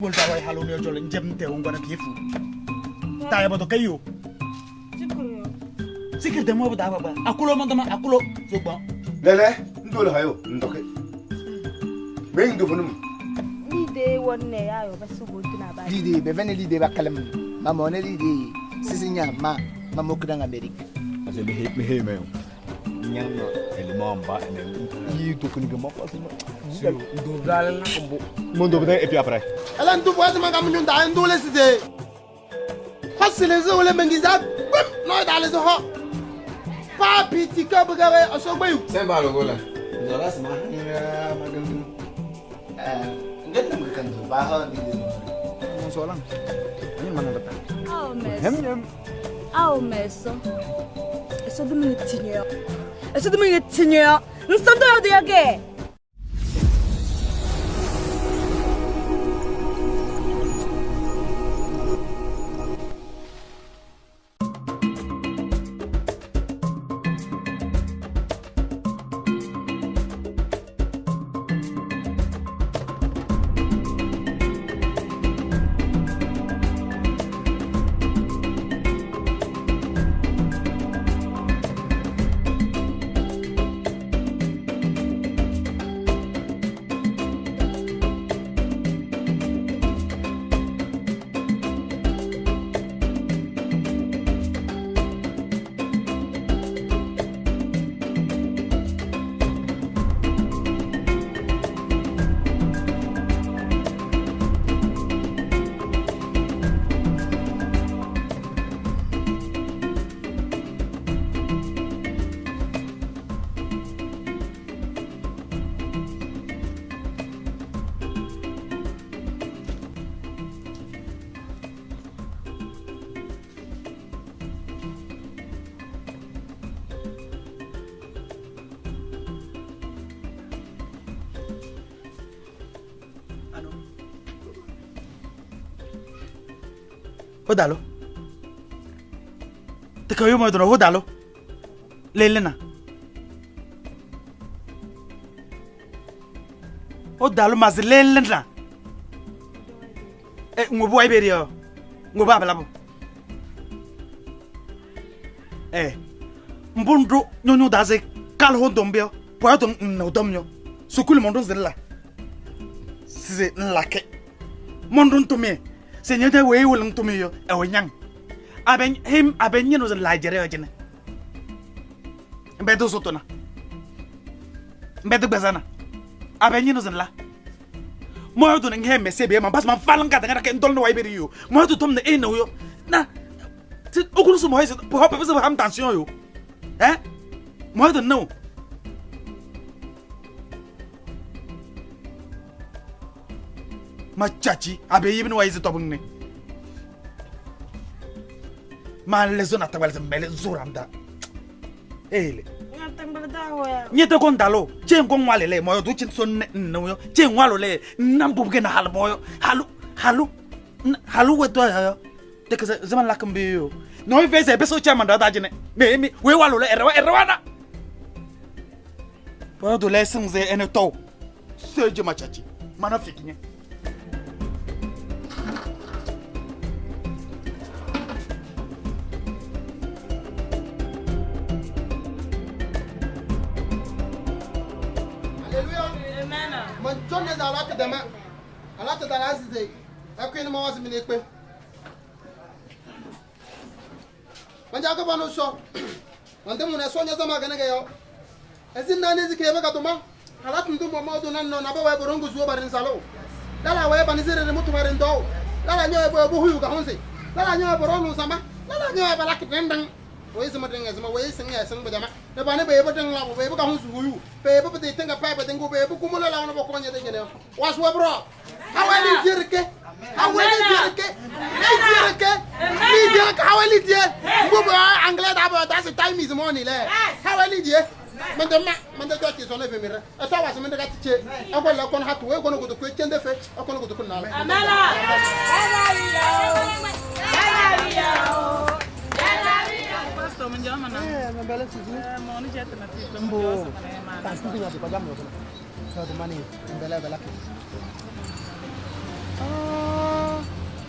Bolta way halo ne jol njem te ngona kifu. Ta ya bodo kayo. Sikir de mo bada baba. Akulo mandama akulo zogba. Lele, ndole hayo ndoke. Ben ndo fonum. Lide wonne ya yo basu gotu na ba. Lide be vene lide ba kalam. Mama one lide sisinya ma mama kudang Amerika. Ase me he me. Nyanga élément bas yi to kuni ma pas ma. Do dal na kombo. Mon do et puis après. Ala ndu boise ma kam ñun da ndule sise. Hasile zo le mengiza bum no da le zo ho. Pa piti ka buga we osogbe yu. Semba lo gola. Zola sma ma gam. Ngat nam kan zo ba ha ni. Mon solang. Ani man ngata. Aw mes. Hem hem. Aw mes. Eso du mi tinyo. Eso du mi tinyo. Nsondo yo de yage. Hodalo. Te kayo mo dono hodalo. Lelena. Hodalo mas lelena. Eh ngobo ay berio. Ngobo abelabo. Eh. Mbundu nyonyo daze kal hondombio. Poyo no domnyo. Sukul mondo zella. Size nlake. Mondo ntumie. Seigneur de wey wul ntumi yo e o nyang aben him aben nyino zin la jere o jene mbedo sotona mbedo gbazana aben nyino zin la mo do nge me sebe ma bas ma falan ka tanga ke ndol no way beri yo mo do tom ne e no yo na ti okulu so mo hese po po so ham tension yo hein mo do no ma chachi abe yibin wa izi tobun ne ma lezo na tawal mbele zuranda ele nyete kon dalo chen kon wale le moyo du chin son ne yo chen walo le nam bu na hal moyo halu halu halu weto yo te ke zaman lakambi yo no vese beso chama da jine me mi we walo le erwa erwa na po do lesson ze ene to seje ma chachi mana fikinye. Manjako bano so mande muna so nya zama gane gayo ezin na nezi ke baka tuma halat ndu mo modu nan no na ba we borongo zuo barin salo dala we ban zere mutu barin do dala nyo bo bo huyu ga honse dala nyo boronu sama dala nyo ba lak dendang we zama denga zama we singa sing bajama ne ba ne be bo deng la bo be ka honsu huyu be bo te tenga pa ba tengo be bo kumulo la wono bo ko nya de nyene was we bro hawali jirke hawali jirke ni jirke ni jirke hawali die mbo anglais d'abord that's the time is money le hawali die man de joti so ne fe mire e so was man de gatiche e ko le kon hatu we ko no go ko chende fe e ko no go ko na le amala So the money in the level.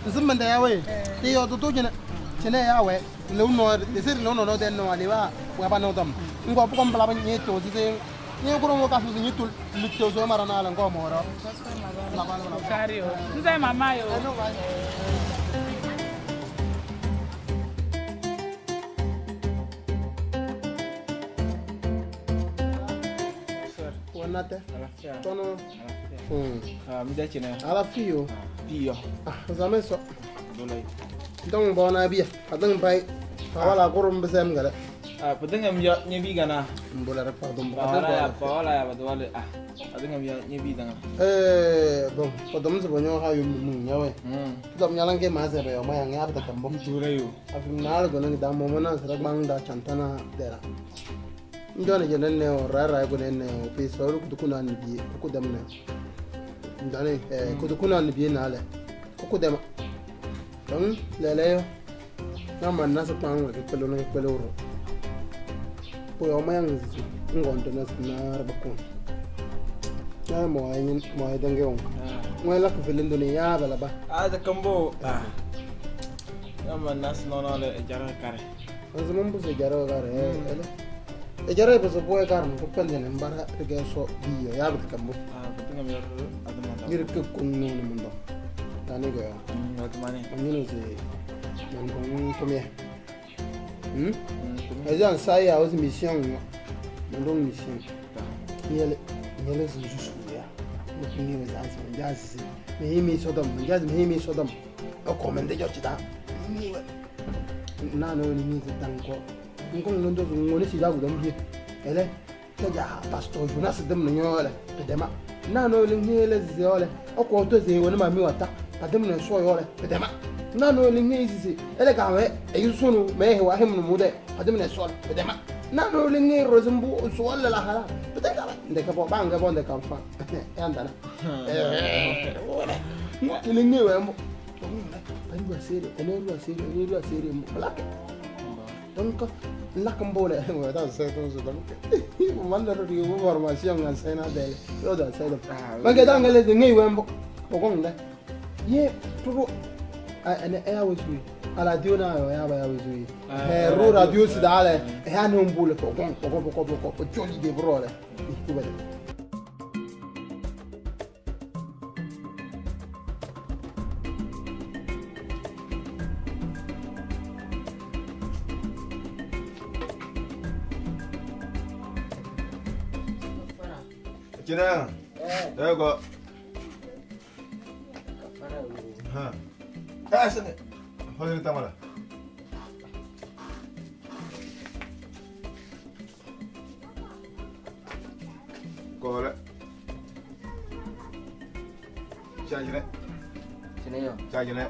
Nzimanda yawe. Tiyo tutujina. Chene yawe. Leuno desir leuno no den no aliwa wa no dam. Ngo bu kombla ba ni to zize. Ni ko ngo kasu ni tul lutto so marana la ngo moro. Kario. Nze mama yo. Wanate. Tono. Ah, mi da chene. Ala fiyo. Fiyo. Ah, zame so. Dolay. Dong bona biya. Adang bay. Wala kurum besem gale. Ah, padang am ya nyebi gana. Mbola rek pardon. Wala ya, wala ya, wala ah. Adang am ya nyebi danga. Eh, bon, padam se bonyo ha yum mu nyawe. Dom nyalang ke ma se be ma yang ya ta kambom. Dure yo. Afim nal go nang da momona sra bang da chantana dera. Ndone je nene o ra ra go nene o pe so ru kudukuna ni bi ku dem ne. Ndane eh kudukuna ni bi na le. Ku dem. Don lele yo. Na man na se pang we pelo no pelo ro. Po yo ma yang zizu ngonto na na ra ko. Na mo ay mo ay dange on. Mo la ko felendo ni ya bala ba. Ah da kambo. Ah. Na man nas no no le jara kare. Azumum bu se jara kare ele. Ejara be so boy kar mo pende ne mbara rege so biyo ya be kambo. Ah padang am ya adama. Ngir ke kun no no mundo. Tani go yo. Adama ne. Amino se man ko komie. Ejan sai ya os mission no. Mon mission. Yele yele zuzu ya. Mo kingi me zanzi mo jazi. Me himi sodom, mo jazi me himi sodom. O komende jo chita. Ni we. Na no ni ni tanko. Ngong no ndo ngoni si jagu dom bi. Ele taja pastor Jonas dem no nyole. Pedema. Na no ni ni le zole. O ko to ze woni ma mi wata. Padem no so yole. Pedema. Na no ni ni zizi. Ele ka we e yusunu me he wa hem no mude. Padem no so pedema. Na no ni ni rozumbu so wala la hala. Pedema. Ndeka bo banga bo ndeka fa. Yandana. Eh. Ni ni we mo. Bandu asere, ene ru asere, ene ru asere mo. Lak. Donc lakambole da se to so donc man la ru yo formation ngan sena de yo da se do ma ke da ngale ngi wembo o kong le ye turu ene e awo sui ala dio na yo ya ba ya sui e ru radio si dale e ha no mbule ko kong ko ko ko ko joli de brole ku ba. Chena. Eh go. Ha. Ah sene. Holi tamala. Ko le. Chajine. Chene yo. Chajine.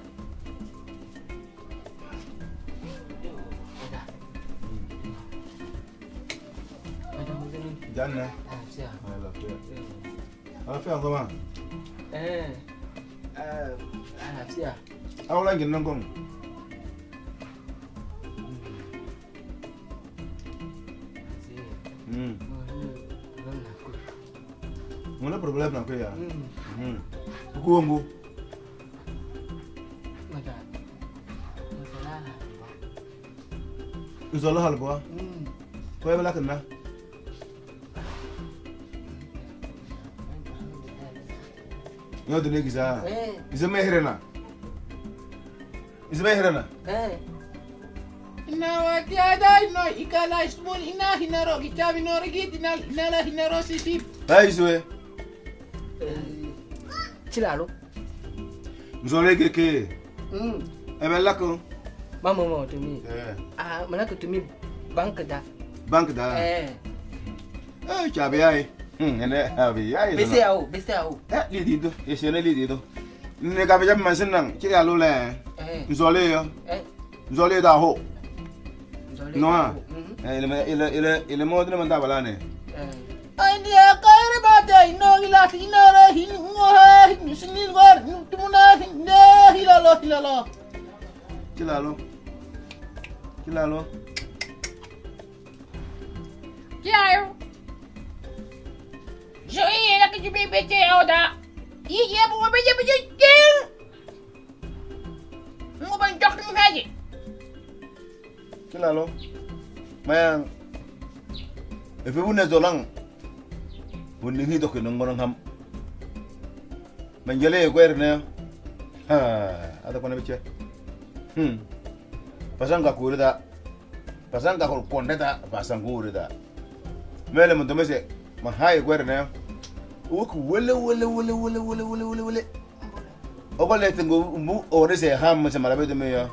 Janne. Alafiya ngoma. Eh. Alafiya. Awla ngin nangong. Ngona problem na ko ya. Ku ngu. Mada. Masala. Nzolo halbo. Ko ya bala kana. Yo de nigisa. Isa mehrena. Isa mehrena. Eh. Ina wakiada ino ikala ismul ina hinaro kichabi no rigit ina ina hinaro sisi. Ay iswe. Chilalo. Nzole keke. Ebe lako. Mama mama to mi. Eh. Ah, manaka to mi bank da. Bank da. Eh. Eh, chabi ai. Ene abi ai. Bese ao, bese ao. Eh, lidido, esene lidido. Ne ka be man sinan, chi ya lo le. Eh. Nzole yo. Eh. Nzole da ho. Nzole. No. Eh, ile ile ile ile mo de man da bala ne. Eh. Ay dia kaire ba de ino ila hinara hin ngo ha hin sinin war tumuna hin ne hilalo hilalo. Chilalo. Chilalo. Kiayo. Joey, la que tu bébé te oda. Yi ye bu be ye be ye. Kilalo. Mayang. Efe wune zolang. Wune hi doke nongono ham. Manjele kwer ne. Ha, ada kona biche. Pasanga kurida. Pasanga ko kondeta, pasanga kurida. Mele mundomese ma hay kwer ne. Uku wele wele wele wele wele wele wele wele. Ogole tengo mbu orese ham se marabe de meya.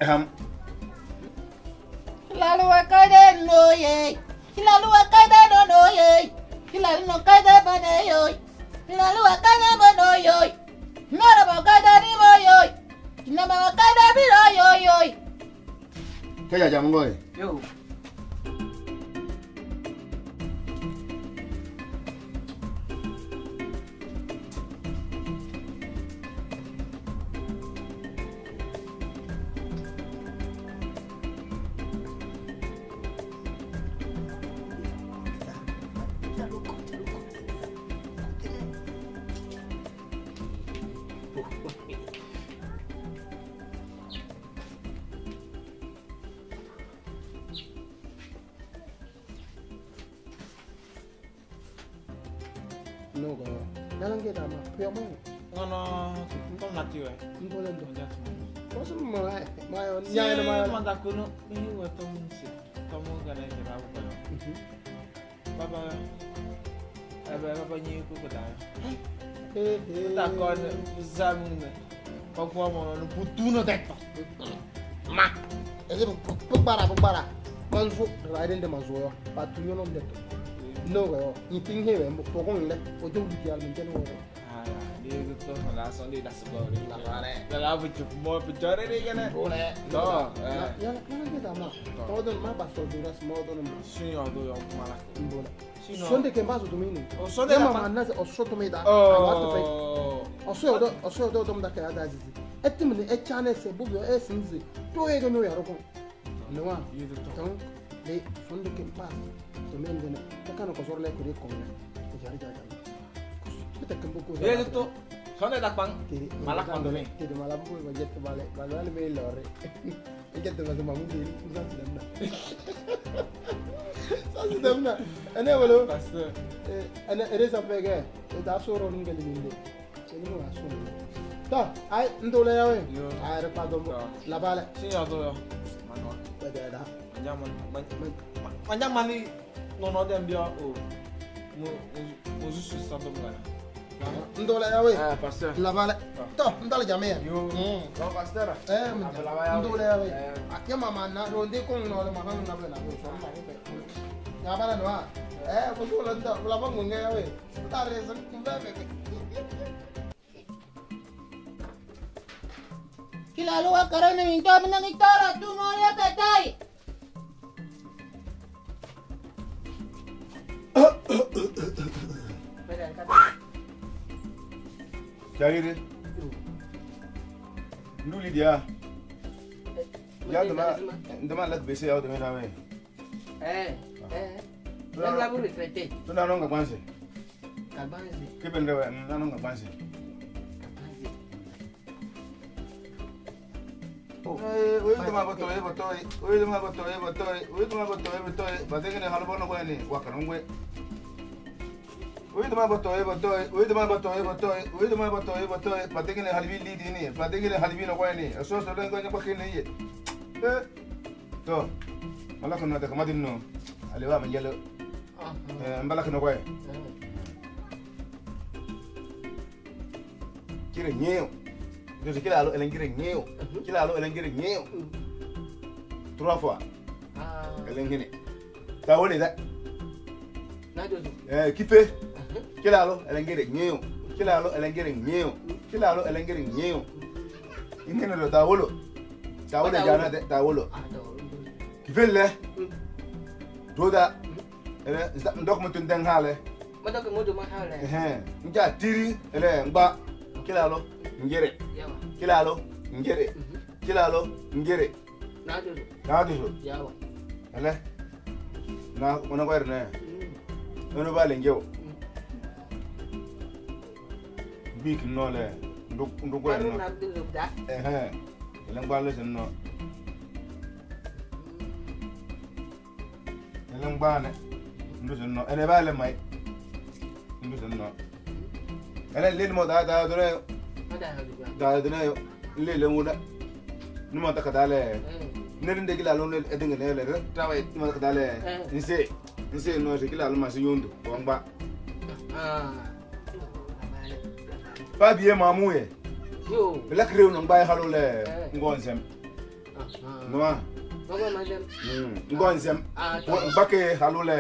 Ham. Lalu kaide no ye. Lalu kaide no no ye. Lalu no kaide bane yo. Lalu kaide no yo. Nara ba kaide ni mo yo. Na ma kaide bi ro yo yo. Kaya jamu ngoy. Yo. No go. Nalange dama, pyo mo. No no, tom nati we. Mbole ndo. Nja tu. Koso mo la, ma yo nya na ma. Ma da kono, mi we tom si. Tom ga na ke ba ko. Baba. Ebe baba nyi ko ko da. Eh eh. Ta kon zamu ne. Ko ko mo no putuno detto. Ma. Eze bugbara bugbara. Manzo raiden de manzo yo. Pa tunyo no detto. No go. Ni tin hewe mo pokon le. O jo di al men no. Ah, di to la son di la so le. La vare. La la bu mo peggiore di che ne. Ole. No. Ya la che da ma. Todo ma passo duras modo no. Sì, no, do yo mala. Mbola. Sonde che baso domini. O sonde la ma na o sotto me da. Oh. O so do o so do dom da ka da zizi. Etimni e chane se bubyo e sinzi. To e go no ya roko. No wa. Donc le sonde che passo. Domende ne. Ka no ko sorle ko de ko ne. Jari jari. Kita kembuku. Ya itu. Sonde da pang. Malak pandome. Tidak malam pun bajet balik. Malam me lore. Bajet ma ma mu ni sa demna. Sa demna. Ene wolo. Pasteur. Ene reza pege. Da soro ngeli minde. Seni mo aso. Ta, ay ndole yawe. Ay repa domo. La bale. Sì, yo do yo. Mano. Bede da. Mangiamo mangiamo mani non ho dembia o. Mo mo su santo mugana. Ndole yawe. Ah, pasteur. La bale. To, ndale jamea. Yo. No, pasteur. Eh, ndole yawe. Akia mama na ronde kon no le mama na bela na so ma ko. Ya bala no. Eh, ko so la ndo la bangu nge yawe. Ta reza kumbe be. Kilalu karana minta menangitara tu moya katai. Charire. Nduli dia. Ya dama dama lak bese ya dama na me. Eh eh. La bu retraité. Tu na nonga kwanse. Kabanze. Kebende na nonga kwanse. Oye toma boto boto oye toma boto boto oye toma boto boto batenge ne halbo no kwani wakanongwe. Oye toma boto boto oye toma boto boto oye toma boto boto batenge ne halbi lidini batenge ne halbi no kwani so so lengo nyako kine ye. Eh to malaka no de kamadin no aliwa manjalo. Eh mbalaka no kwai. Kire nyeo. Yo kila alo elengire nyeo. Kila alo elengire nyeo. Trois fois. Ah. Elengine. Tawole da. Na jojo. Eh kipe. Kila alo elengire nyeo. Kila alo elengire nyeo. Kila alo elengire nyeo. Ingene lo tawolo. Tawole jana de tawolo. Ah tawolo. Kifelle. Doda. Ele ndok mutun deng hale. Madok mudu ma hale. Eh. Nja tiri ele ngba. Kila alo ngere. Yawa. Kilalo ngere. Kilalo ngere. Na jojo. Na jojo. Yawa. Ele. Na ona kwa ne. Ono bale ngeo. Bik no le. Ndu kwa no. Na jojo da. Eh eh. Ele ngwa le no. Lengwane. Nduzo no. Ene bale mai. Nduzo no. Ene lil mo da da dure. Da dure yo. Lil muda. Numa ta kadale. Nerinde kila lo ne edinga ne le. Tawa numa ta kadale. Nse. Nse no se kila lo ma se yondo. Bongba. Ah. Pas bien mamou ye. Yo. La creu no ngba halo le. Ngonzem. No. Ngonzem. Mbake halo le.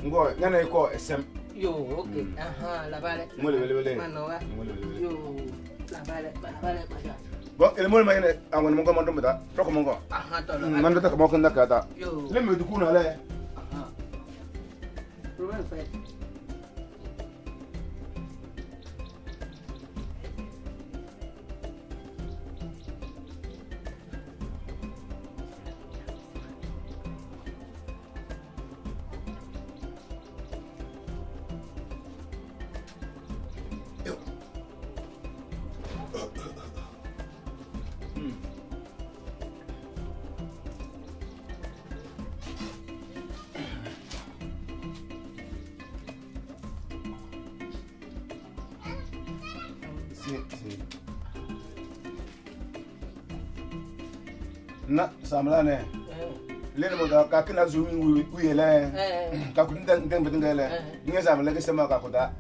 Ngo ngene ko sem. Yo, ok. Aha, la vale. Mole wele wele. Manoa. Yo, la vale, la vale. Bon, el mole ma ngene mo ko mo da. Toko mo ko. Aha, to. Man da ko mo ko ndaka ta. Yo. Le me du kuna le. Aha. Problème fait. Na samlane. Lene mo da ka kina zu uyele. Ka ku ndeng ndeng betengele. Nge samle ke sema ka kuda.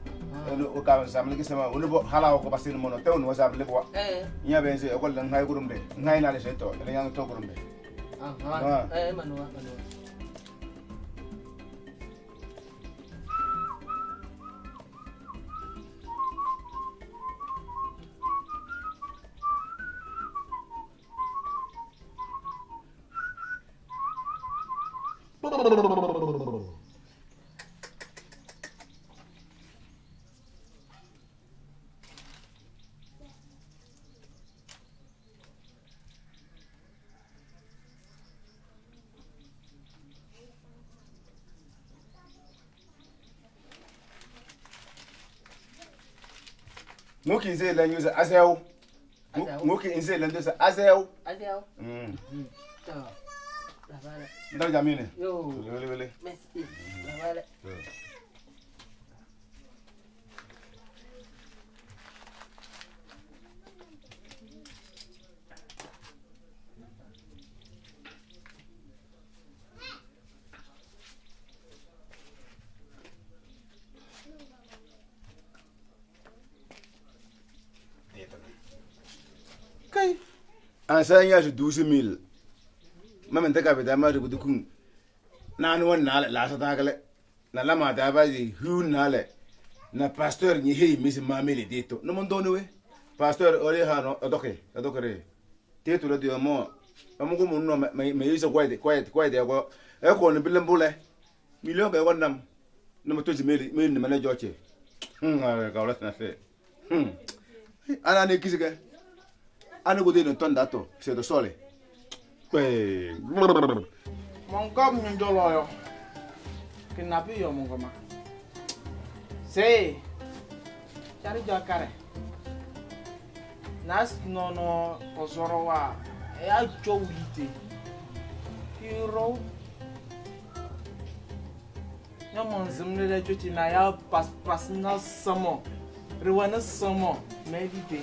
O ka samle ke sema onu bo hala ko basin mo no te onu samle bo. Nya benze ko lan hay gurumbe. Ngai na le seto, le yang to gurumbe. Aha. Manua manua. Ngoki nze la nyuza azeo. Ngoki nze la nyuza azeo. Azeo. To. La vale. Ndar jamine. Yo. Wele wele. Merci. La vale. An sa 12 000. Mama ntaka beta ma rubu dukun. Na anu wan na la sa takale. Na lama ta ba ji hu na le. Na pasteur ni hei mis mamele deto. No mon dono we. Pasteur ore ha no odoke, odokere. Teto le dio mo. Amu ko mun no me me yiso kwai kwai kwai de ko. E ko ni bilembule. Million be wonnam. No mo toji meli meli ni mele joche. Ka wala na fe. Ana ne kisike. Ana go de no tonda to, se do sole. Kwe. Mongom nyonjolo yo. Kinapi yo mongoma. Se. Chari jakare. Nas no no ozoro wa. E a jo wite. Hero. Nya monzim le joti na ya pas pas na samo. Rewana samo medite.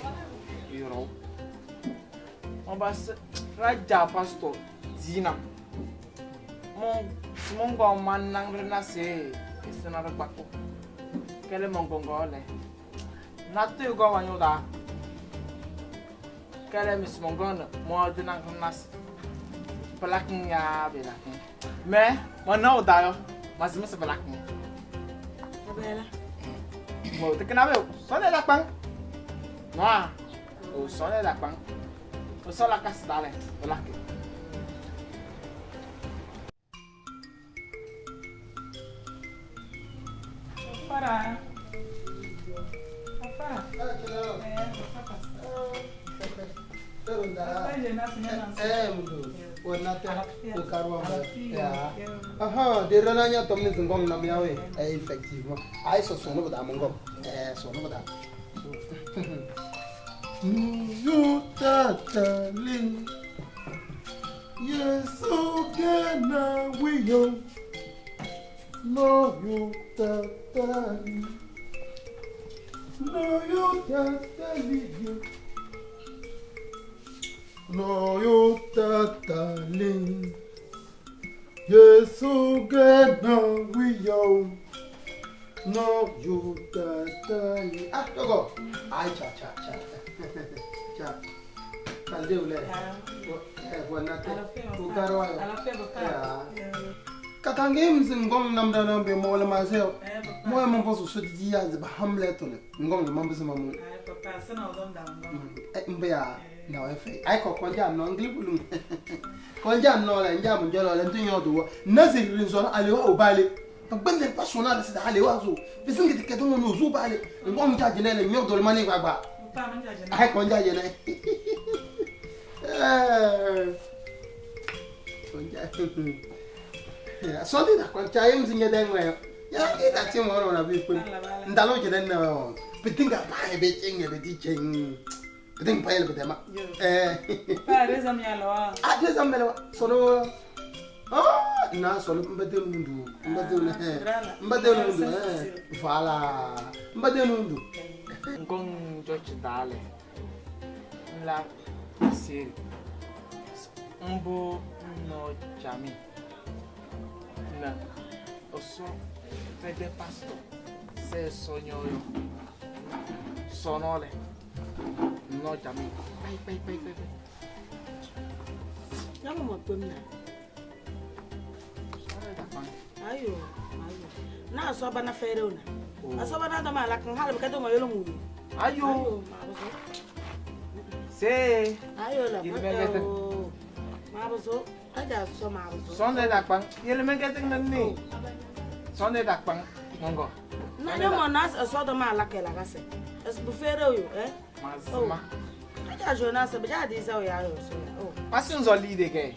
Hero. On va se raja pastor dina. Mon mongo manang rena se esena re gbako. Kele mongongo le. Na te go wanyo da. Kele mis mongo na mo dina nas. Plakin ya be la. Mais mon na da yo, mas me se plakin. Abela. Mo te kana be so le la pan. No. O so le la pan. O so la casa dale, plakin. Para. Papa. Aha, de renanya tomni zingong na miawe. Effectivement. Ay so sono bada mongom. Sono bada. Nuyu tatali. Yesu gena wiyo. No yo tatalin. Yesu gena wiyo. No yo tatalin. Ah, dogo. Ay, cha cha cha. Cha. Kalde ule. Eh, buonate. Ukaro ayo. Kakange mzingong namda nambe mo le mazeo. Mo mo poso so di ya ziba hamlet ole. Ngong le mambo zima mo. Ay papa, sana odom da ngong. Eh mbe ya na efe. Ay ko konja no ngli bulum. Konja no le nja mo jolo le ntunyo do. Nazir rinzona alewa obale. Gbende pasona le sida alewa zo. Bisingi tiketo mo zo bale. Ngong ja jene le nyo do le mani gbagba. Papa nja jene. Ay konja jene. Eh. Konja. Sɔdi da kɔn caya mi nyɛ dɛ ŋmɛ ya ke da ti mɔ na bi pe ndalo jɛ ne o pitinga pa e be chenge be ti cheng piting pa ele be ma eh pa reza mi alo a reza mi alo solo ah na solo mbade nundu mbade mbade nundu voilà mbade nundu ngong jochi dale la siri mbo no chami na oso fede pastor se sonyo yo sonole no chami pai pai pai pai ya mo pemna ayo ayo na so bana fere una aso bana da mala kan hal ka do ma yolo mu ayo se ayo la ma boso aja so ma boso sonde da kpan yele men kete na ni sonde da kpan ngongo na yo mo na so do ma la ke la kase es bu fere yo eh ma aja jonas be ja di so ya yo so oh pasi nzoli de ke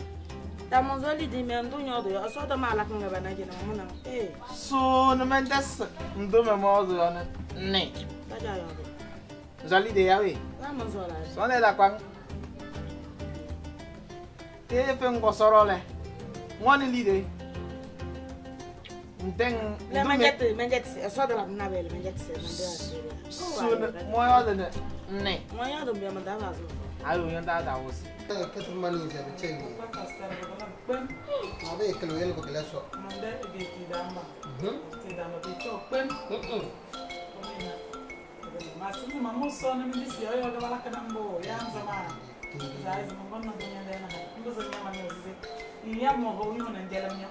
ta mo nzoli di me ndu nyodo yo so do ma la kan ga na je na mo na eh so no men des ndo me mo do na ni aja yo nzoli de ya we la mo nzola sonde da kpan te fe ngosoro le ngoni lide nteng le manjete manjete so de la na bele manjete se so mo yo de ne mo yo do me manda vaso ayo yo nda da wosi ke to mani je be chegi ma be ke lo yelo ke le so manda be ti damba ti damba be cho pem ma si ma mo so na mi si yo yo ga la kanambo ya nzama Zaiz mo na dunya na ndo za nyama ni ozize ya mo ho yo na ndela mnya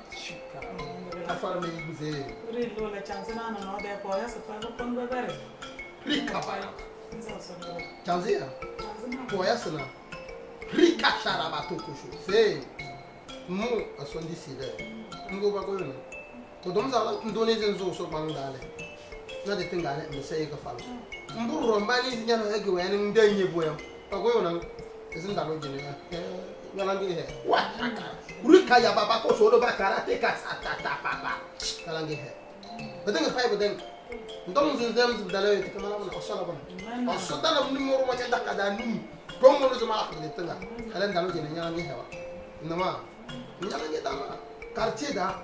afar me guze ri lo la chance na no de po ya se fa ko ndo bere rika pa chance ya po ya sena rika shara ba to ko se mo asondi sile ngo ba ko yo ko dom za la ndone zenzo so bangale na de tingale me se ka falo mburo mbani nyano ege we ni ndenye boyo ko yo na isn't that what you know? What? Rika ya baba ko solo ba karate ka ta papa. Kalangi he. But then if I would then don't them the lay to come on or Solomon. Or so that of Nimoro Makada Num. Promo is a mark of the Tunga. And then the Yangi Heva. Nama. Yangi Cartier da.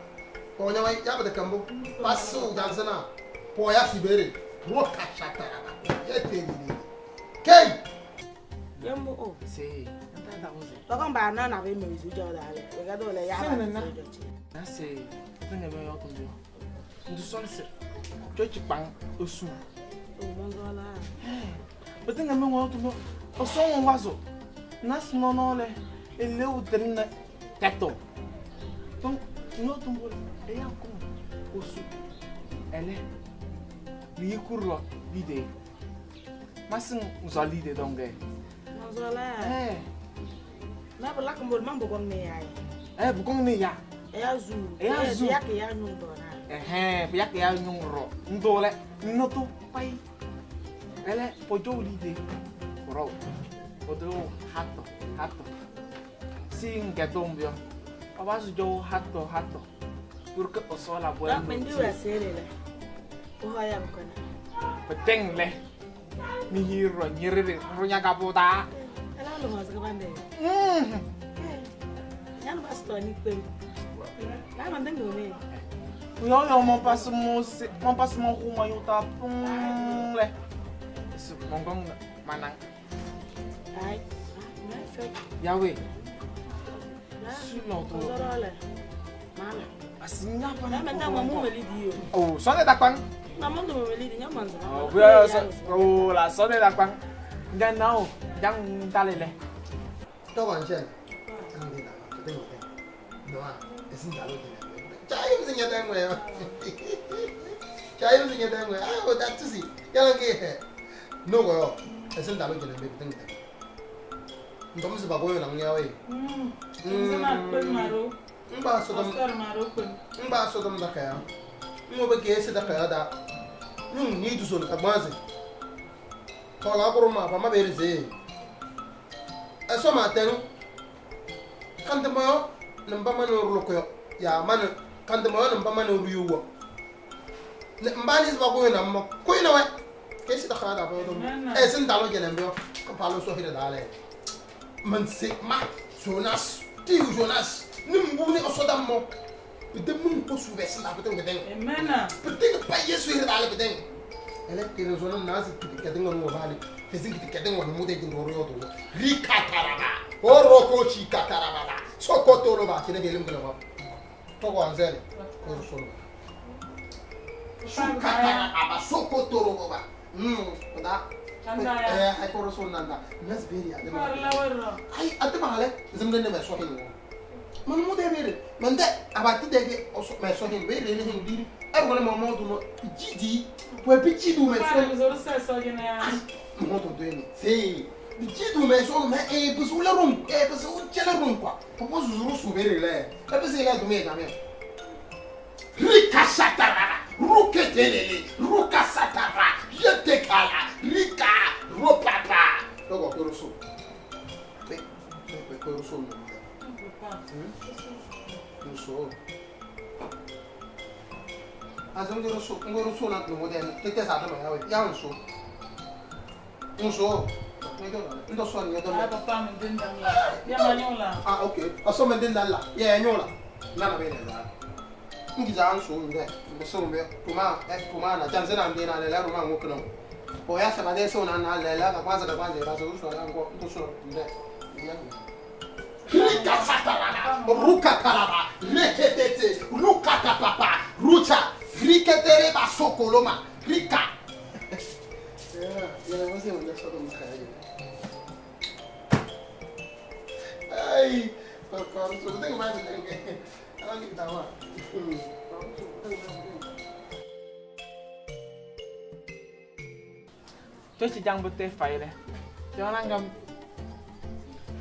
Or Yaba the Cambo. Passo Danzana. Poya Siberi. Roka Shatara. Kay! Yambo o. Si. Nda wozi. Bakon ba na na be me izu jo dale. We ga do le ya ba. Na se tinga me yo to ndu sonse. Chochi pan osu. O monzola. But tinga me wo to o so won wazo. Na sno no le ele o trin teto. Ton no to mo e ya ko osu. Ele ni kurlo lide. Masin uzali de donge. Monzola. Eh. Na bala ko mol mambo gong ne ya. Eh bugong ne ya. E ya zu. E ya zu. Ya ke ya nyung do na. Eh ya ke ya nyung ro. Ndo le no to pai. Ele pojo lide. Ro. Odo hato hato. Sin que tombio. Abaso jo hato hato. Porque o sola bueno. Da mendi wa sere le. O ha ya bukana. Peteng le. Mi hiro nyerere ronya kapota. Ela lo mas ka bande. Yan basto ni pem. La man dengo me. Yo yo mon passe mon mon passe mon rouma yo ta pon le. Su mon gong manang. Ai, me fe. Yahweh. Sur l'ordre. Oh, sonne da kwan. Oh, oh, la sonne da kwan. Ngan nao, jang talele. To kon chen. Ang di na, to tengo. No ah, es un talo de. Chai mzinga tangwe. Chai mzinga tangwe. Ah, o da tusi. Ya nge. No go. Es un talo de me tengo. Ndomo se bagoyo na nyawe. Mba sodom. Mba sodom da kaya. Ngo be ke se da kaya da. Nyung ni du son ka gbaze. Kola kuruma pa ma berize. Eso ma ten. Kande moyo namba mano rulokoyo. Ya man kande moyo namba mano ruyuwo. Mbani se bagoyo na mo. Koyina we. Ke se da kaya da pa dom. E sin dalo jenembe yo. Ka palo so hira dale. Man se ma Jonas, ti Jonas. Nimbuni osodamo. De mun ko souvesi la peut ngedeng. Amen. Peut pa Yesu hira dale peut. Ele ke zona nazi kedeng no vale. Fezin ki kedeng no mude ki ndoro yodo. Rikataraba. Oroko chi kataraba. Sokotoro ba kine belim gele ba. Togo anzele. Ko solo. Shukataraba sokotoro ba. Da. Eh ay ko solo nanda. Nas beri adema. Ay adema hale. Zimde ne me so hin. Man mu de bere. Man de abati de ke oso me so hin bere ne hin diri. E ko le mo mo du no jidi. Po bi jidu me so. Mo to do ni. Si. Jidu me so me e busu le rum e busu chele rum kwa. Popo zuru su bere le. E busu le du me na me. Rika satara. Ruketelele. Ruka satara. Yetekala. Rika ropapa. Dogo ko so. Pe pe ko so no. So. Azam ngoro so ngoro so na no de tete sa ma ya we ya nso. Nso. Ndo so ni do. Ah papa me den dan la. Ya manyola. Ah okay. Aso me den dan la. Ya nyola. Na na be ne za. Ngi za nso nde. Ndo so me tuma e tuma na janze na ndi na le la ruma ngokno. O ya sa ba de so na na le la ka kwanza ba so so la ngo ndo so nde. Ya. Rika sataraba, ruka taraba, reketete, ruka tapapa, rucha, riketere ba sokoloma, rika. Ya, ya, você manda só do cara. Ai, papai, só tem mais ninguém. Ela me dá uma. Tu te jang bote faile. Tu nangam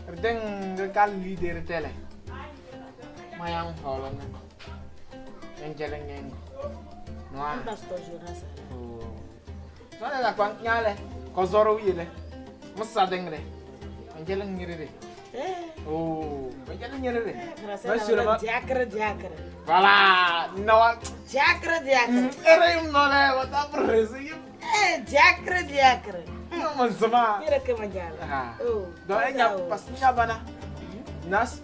Redeng kal leader tele. Mayang holon. Yang jeleng. Noa. Pastor Jonas. Oh. Sone la kwang nyale. Ko zoro yele. Musa dengle. Yang jeleng nyirire. Eh. Oh, yang jeleng nyirire. Monsieur le diacre diacre. Voilà. No. Diacre diacre. Ere no le bota presi. Eh, diacre diacre. No man. Mira que manjala. Oh. Do enya pasinya bana. Nas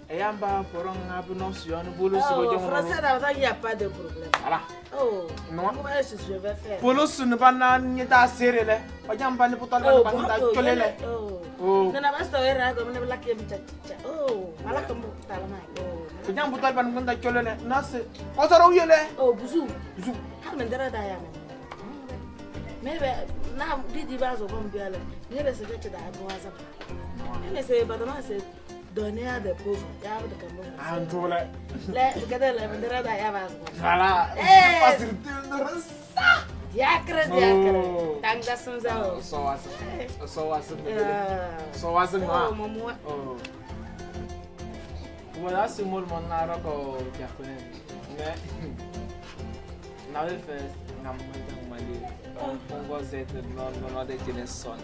eyamba porong abuno sion bulu so jo. Français d'abord il y a pas de problème. Voilà. Oh. Non. Comment est-ce que je vais faire? Polo sun bana nyita serele. Ojamba ni putol bana bana tolele. Oh. Nana basta era ko mena black yem cha cha. Oh, mala ko talama. Oh. Ojamba putol bana bana tolele. Nas ozoro yele. Oh, buzu. Buzu. Har men dara da ya men. Maybe na didi bazo comme bien là. Maybe c'est que tu as boisa. Mais c'est pas demain c'est donner à des pauvres. Ya de Cameroun. Ah tout là. Là, regardez la bandera da ya bazo. Voilà. Eh. Pas de ça. Diacre diacre. Tanga sunza. So was. So was. So was Oh maman. Oh. Voilà, c'est moi mon aroko diacre. Mais na we first ngam mali. Kongo zete no no de tine son.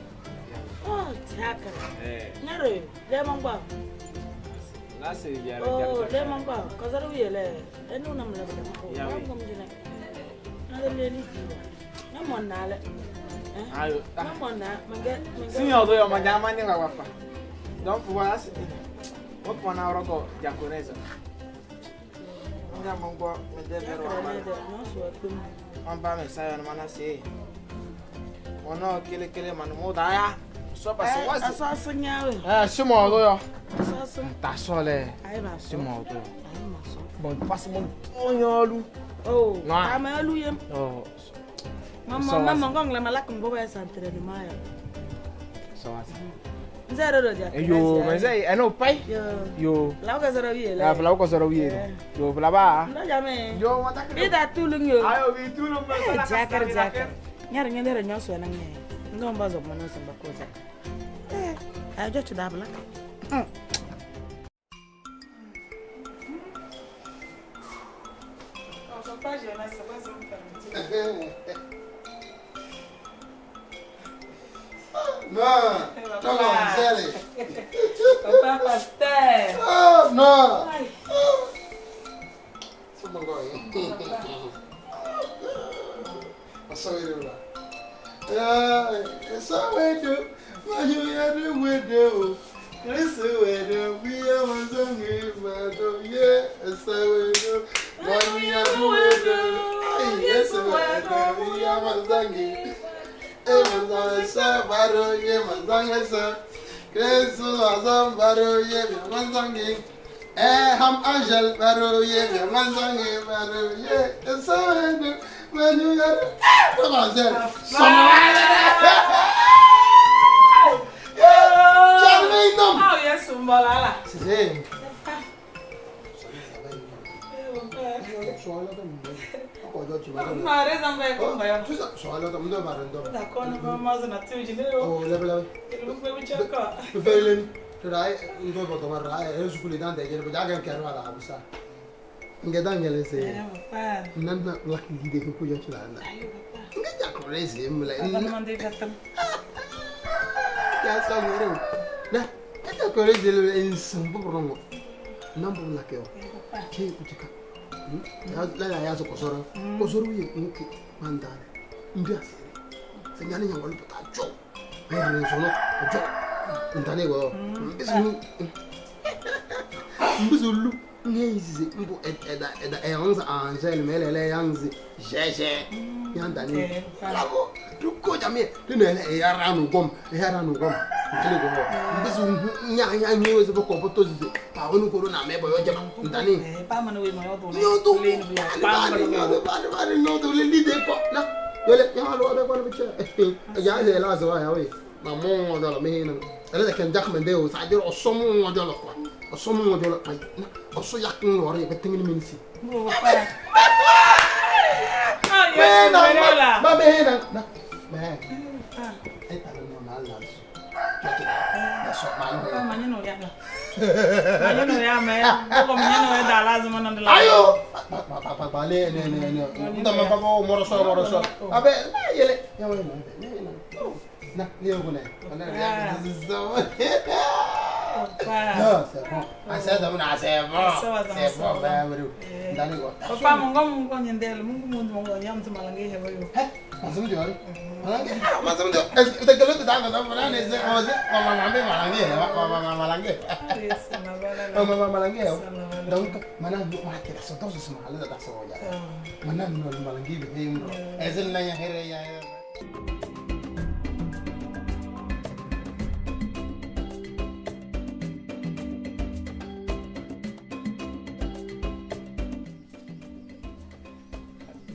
Oh, diacre. Eh. Nyare, le mangba. La se biara Oh, le mangba. Kazaru yele. Enu na mle mle ko. Ngam jine. Na le li di. Na mon na le. Ayo. Na mon na mange mange. Si yo do yo manyama ni ngwa pa. Donc voilà c'est on prend un roko diaconese. Nga mangba me de vero. On ba me sayo mana se. Ono kele kele manu mo da ya. Aso nyawe. Eh, c'est moi yo. Aso. Ta sole. Ay ba C'est moi yo. Ay ma so. Bon, passe mon pognon Oh, Non. ama lu yem. Oh. Mama mama ngong la malak mbo ba s'entraînement ya. Ça va. Nzero ro ja. Yo, mais c'est un pay. Yo. Yo. La ko zero wiye La fla ko zero wiye. Yo, fla ba. Ndo jame. Yo, wata Bi da tulung yo. Ayo, bi tulung Eh, jakar jakar. Nyar nyar nyoso na nge. Ndo mbazo mono samba koza. Eh, ayo jo chuda bla. Non, non, Zéle. Papa pasteur. Oh, non. Ham Angel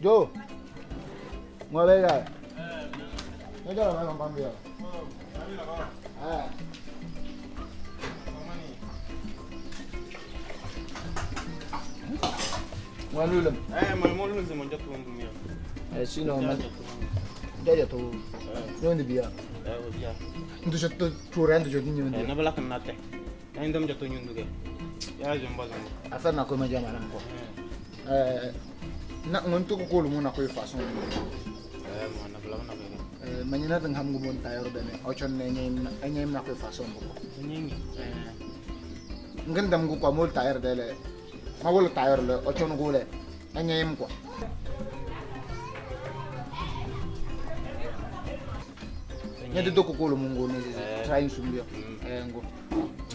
Yo, mueve ya. Yo ya lo voy a comprar. Ah. Walulum. Eh, malmolum ze monja tu mia. Eh, sino man. Ya ya tu. ¿Dónde vía? Eh, vía. Entonces tú churando yo niño. Eh, no bala kan nate. Ndom jato nyunduge. Ya jomba zomba. Affaire na ko ma jama nan ko. Eh, na ngonto ko kolu mo na ko façon. Eh, mo na bala na ko. Eh, manyina tang ham ngumon tayor bene. Ochon ne nyim nyim na ko façon ko. Nyingi. Eh. Ngandam ko ko mol tayar dele. Ma wol tayar le ochon gole. Nyim ko. Nyadi doko kolu mo ngone try sumbio. Eh ngo.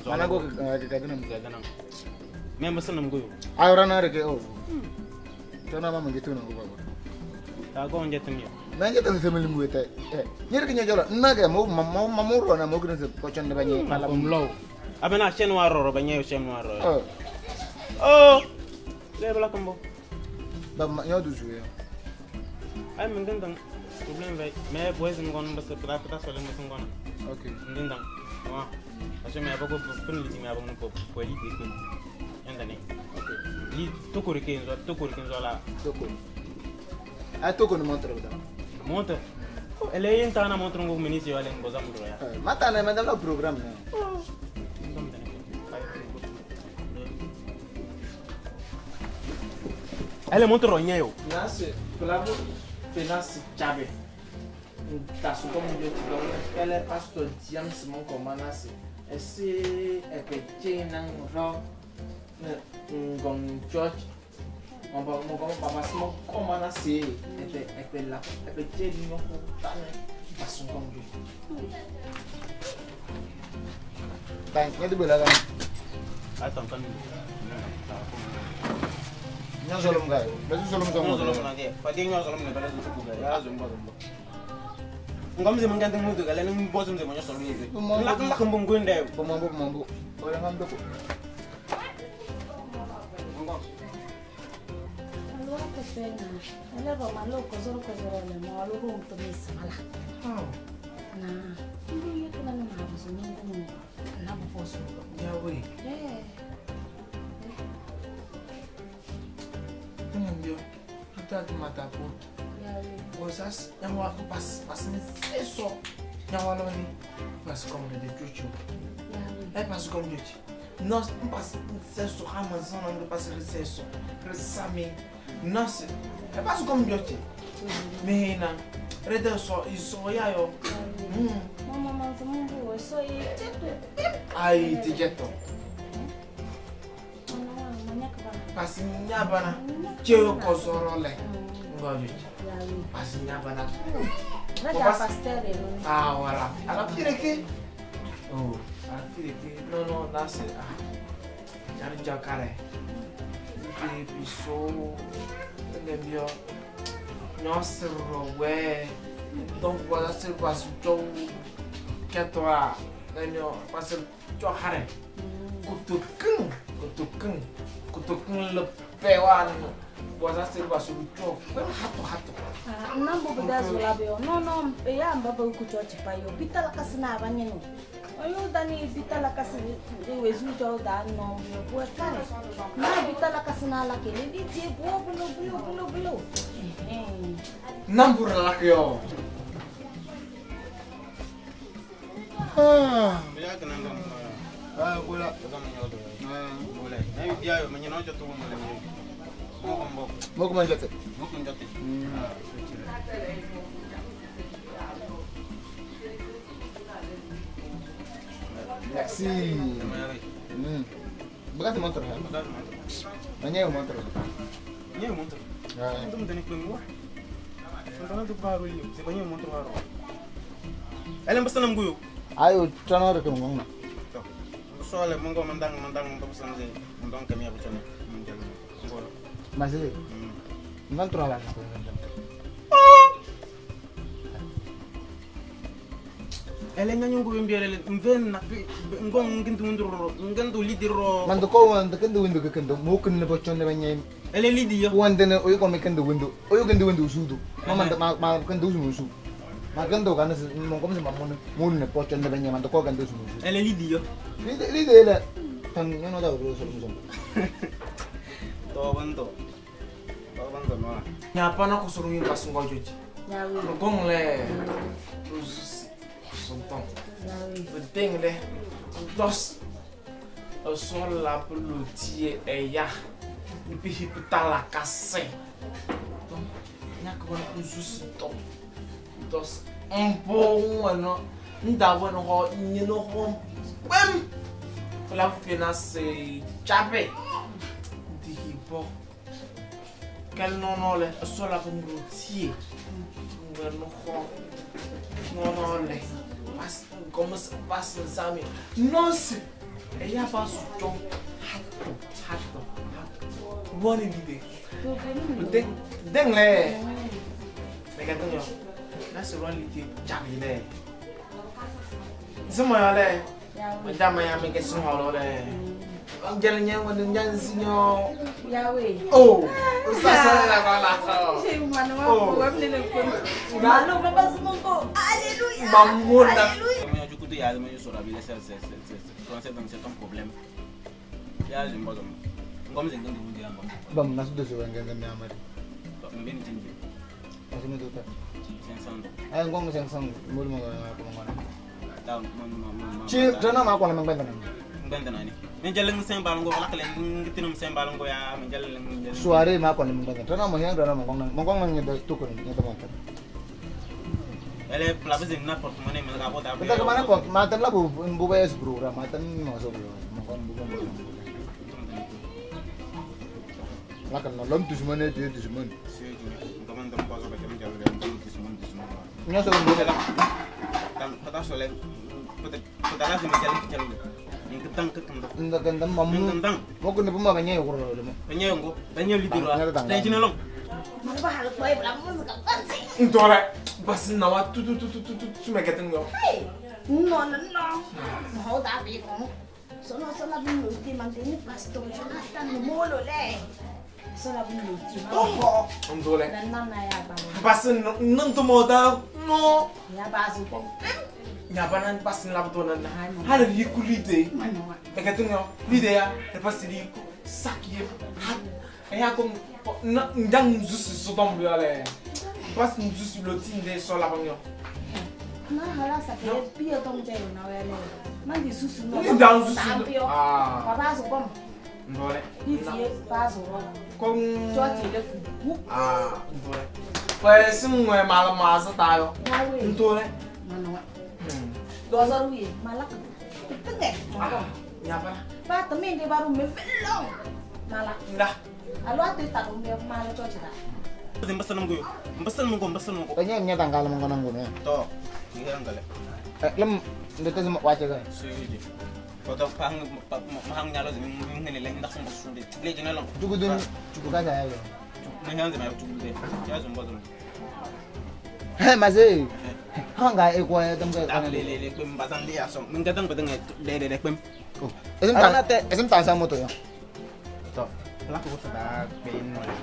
Mana go ke kadana. Me masanam go. Ayora na reke o. Tona mama ngitu na go baba. Ta go njetum yo. Manje tan semeli muete. Nyeri kinya jolo na ke mo mo mo ro na mo kini se kochon de banye pala mlow. Abena chen wa roro banye chen wa roro. Oh. Oh. Le bla kombo. Ba nyo du jouer. Ay mengeng problème vai. Mais boys ngon bas pata pata sole mo ngon. Okay. Ndindang. Wa. Parce que mais abako pun li mi abako po po li de kun. Ndane. Okay. Li tokori kenzo tokori kenzo la. Toko. Ah toko no montre da. Montre. Ele é entra na montre ngo ministre wale ngoza mndro ya. Mata na manda la programme na. Ele montre ronha yo. Nase, kolabo penasi chabe. Ta su comme Dieu tu donnes. Elle est pasteur Diam Simon Komanase. Et c'est epete nang ro ngong church. On va mon papa Simon Komanase. Epe epe la epete ni ko tane pasu comme Dieu. Thank you de la. Attends, attends. Nyo solom gay. Besu solom solom. Nyo solom na ke. Pati nyo solom ne bala su ku gay. Ya zomba zomba. Ngam ze mangante mudu gale ni bosum ze nyo solom ni. Lak lak mbongo ndé. Bomambo bomambo. Ora ngam doko. Alwa ke pena. Ele ba malo kozoro kozoro le mo alo ko mto misala. Na. Ndu yekna na ma zo ngu na boso. Ya we. Eh. Ndio. Hata matapo. Osas yawa pas pas eso. Yawa loni. Pas comme de chuchu. Eh pas comme de Non, pas seso Amazon on pas seso. Resami. Non, c'est pas comme de Mais na rede so iso ya yo. Mama mama mungu so yetu. Ai tijeto. Pasi nyabana cheo kozoro le ngojo pasi nyabana ah voilà ala fireke oh ala fireke non non là c'est ah jari jakare et puis so ngembio non c'est ouais donc voilà c'est pas jo ketwa non parce que hare kutukeng kutukeng kutukeng lepewan boza se ba su cho hato hato ah nambo budazo labeo no no ya mbaba ukucho chipayo bitala kasina abanyeno oyo dani bitala kasina wezu jo da no yo buakare na bitala kasina la ke ni die bo bo bo bo bo nambo la ke yo ah ya kana ngam ah bola bola na ya yo manyano jo tu mo le mo moko manjate moko manjate merci Bagate montre ha manya montre nya montre ah ndum dani ko mo ndana du baro yo se banya montre baro ele mbasana nguyo ayo tana rek mo ngona sole mongo mandang mandang mbo sanze ndon kamia bu chone mundial ngolo masé ngan tra la ele nyanyu ngu mbiere mven na ngong ngindu nduro ngindu lidiro mando ko wanda kendo windu kendo mo kun ne bochone banye ele lidi yo wanda ne oyo ko me kendo windu oyo kendo windu sudu ma manda ma kendo usu usu ma kendo kana mo ko se mamon mo ne bochone banye mando ko kendo usu usu ele lidi yo lidi lidi le tan yo no da ko solo muso to bando to bando no nya pa na ko suru yin pasu ngojoji ngong le son temps. Le dingue, dos sol la peloutier et ya. Et puis il peut la casser. Donc, il y a comme un juste temps. Dos un bon non, ndavo no ni no bam. La finance chape. Di bo. Quel non non le sol la peloutier. No non non le. Como se passa sabe? Nossa, ele já passou hato hato hato. Bom ni de. Den den le. Mega den yo. Nasionalité Jamile. 什么呀嘞？我家没呀，没给生好了嘞。Oh, c'est un problème. Bam, nasu dosi wengende miamari. Ay, ngong seng seng mulu mo ngona. Chi, jana ma ko na mangben na. Mangben na ni. Men jalang seng balongo la kale ngitinum seng balongo ya men jalang. Suare ma ko na mangben. Jana mo yang jana mo ngong mo ngong ngi do tukun ngi to montar. Ele plabes na porte-monnaie men ga bota. Kita kemana kok? Matan lah bu bu bayar bro, matan masuk bro. Mongkon bu bu. Lakan lom tu semua ni tu semua. Ini soal bu. Kata soal kata sih jalan jalan. Ngentang ketang. Ngentang mamu. Ngentang. Mau kena pemain banyak yang kurang lho. Banyak yang kok. Banyak lidur lah. Dari sini long. Mana bah hal kau yang musik kan sih? Entah lah. Bas nawa tu tu tu tu tu tu tu mereka tengok. Hey, no no no. Mau tak bikong. Sono sono bin luti manti ni pastor Jonathan molo le. Sono bin luti. Tunggu. Entah lah. Nan na ya bang. Bas nang tu mau dah no. Ya basu kong. Ya banan bas nilap tu nan. Hal riku lide. Mereka tengok lide ya. Lepas riku sakit hat. Eh aku ndang zusu sodom biar Pas nous sur le team des sol la banyo. Na hala sa ke pio tong je na we le. Man di susu no. Ni ndang zusu. Ah. Papa so kom. Ndole. Ni tie pa so ro. Kom. Jo ti le fu. Ah, ndole. Pues ngwe mal ma sa ta yo. Ndole. Na no. Do so ru malak. Tenge. Ah, nya pa. Pa temen de baru me felong. Malak. Ndah. Alo ate ta ko me mal jo ti da. Mbasal monggo mbasal monggo. Kayaknya nya tanggal monggo nanggo ne. To, ngi angale. Lem ndete sama wace ka. Suji. Foto pang mahang nyalo ngene le ndax mo sundi. Le jina long. Jugu dun jugu ka saya yo. Ne hanze ma jugu de. Ya zumba zumba. He maze. Hanga e ko ya tam ka. Le le le pem basan le asom. Min gadang badang le le le pem. Oh. Esem ta esem ta sa moto yo. To. La ko sa da pem no le.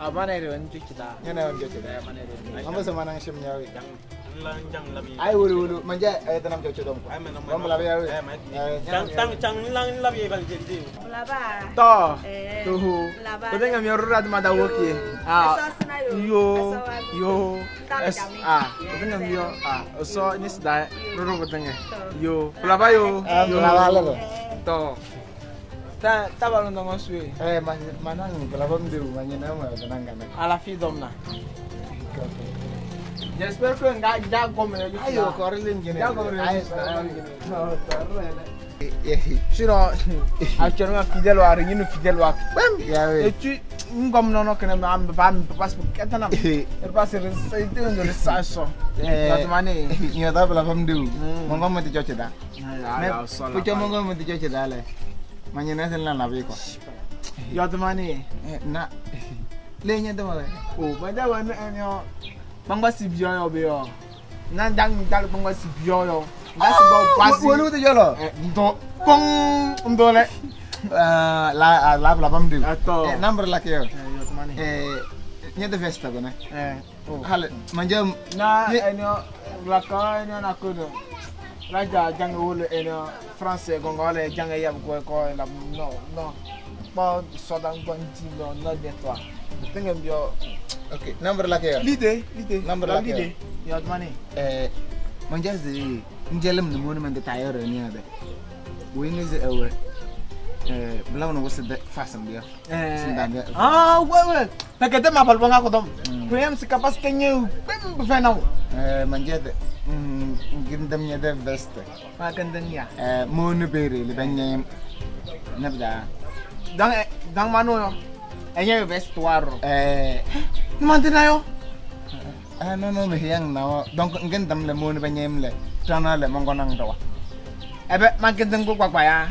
Mana itu yang kita? Mana yang kita? Mana itu? Kamu sama nang sim nyawi. Ai wulu wulu manja tanam cocok dong. Kamu labi ya. Cang cang lang labi bang jadi. Laba. Toh. Tuh. Kau tengok mi orang ada woki. Ah. Yo yo. Ah. Kau tengok mi ah. So ini sudah ruru kau tengok. Yo. Laba yo. Laba laba. Toh. Ta ta balon dong sui. Eh mana nih pelabam di rumahnya nama tenang kan. Ala fi domna. J'espère que nga ja comme Ayo korlin gini. Ja comme Ayo. Sinon actuellement fidèle wa rien fidèle wa. Ya Et tu ngom non non que na am ba passe pour katana. Et passe c'est de ça so. Eh. Nyata pelabam du. Monggo mati coce da. Pucho monggo mati coce da le. Manyana sen la nabi ko. Ya mane. Na. Le nyata ma. Oh, ba da wa no Bangwa si bio yo be yo. Na dang dal bangwa si bio yo. Nga si bo pasi. Wolu te jolo. Ndo kong ndo le. La la la bam du. Ato. Number la ke yo. Yo mane. Nyata festa ko na. Eh. Hal manja na enyo la ka enyo na ko do. La ja jang wolu enyo français gongo le jang yab ko ko la no no. Ba so dang gon ti no no de toi. Tengem bio. Okay, number la ke yo. Lide, lide. Number la ke yo. Ya mane. Manja zi njelem ni mon man de tayoro ni ade. Wing is ewe. Bla no você façam bia. Ah, ué, porque tem uma palma com Prem se capaz que eu bem bem Manjete. Gindam nya de veste. Ma gindam nya. Mo ne bere le ben nabda. Dan dan mano yo. Enye vestuario. Mantena yo. Ah non non mais yang na donc ngindam le mo ne ben le. Tana le mongonang dawa. Ebe ma gindam ko kwakwa ya.